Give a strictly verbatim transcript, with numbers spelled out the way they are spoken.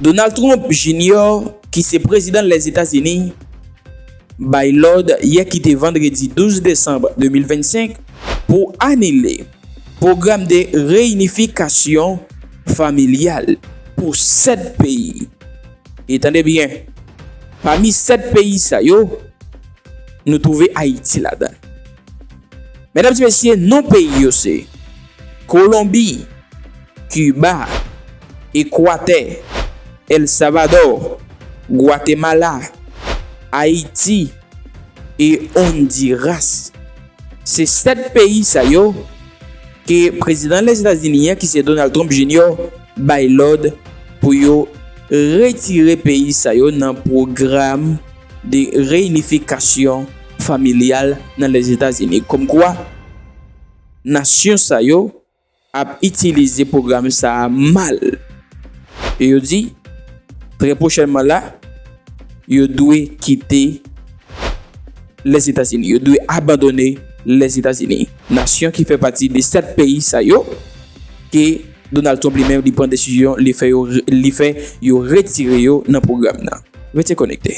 Donald Trump Junior, ki se prezidan Lèzetazini, bay lòd yè ki te vandredi douz desanm de mil vennsenk pou anile pwogram de reyinifikasyon familyal pou sèt peyi. E tande byen, pami sèt peyi sa yo, nou twouve Ayiti ladan. Medam e mesye, non peyi yo se Kolonbi, Kiba, Ekwatè, El Salvador, Gwatemala, Ayiti e Ondiras. Se sèt peyi sa yo ke prezidan Lèzetazini an, ki se Donald Trump Junior, bay lòd pou yo retire peyi sa yo nan pwogram de reyinifikasyon familyal nan Lèzetazini. Kòmkwa, nasyon sa yo ap itilize pwogram sa a mal. E yo di, trè pwochènman la, yo dwe kite Lèzetazini. Yo dwe abandone Lèzetazini. Nasyon ki fè pati de sèt peyi sa yo, ke Donald Trump li menm li pran desizyon, li fè yo, li fè yo retire yo nan pwogram nan. Rete konekte.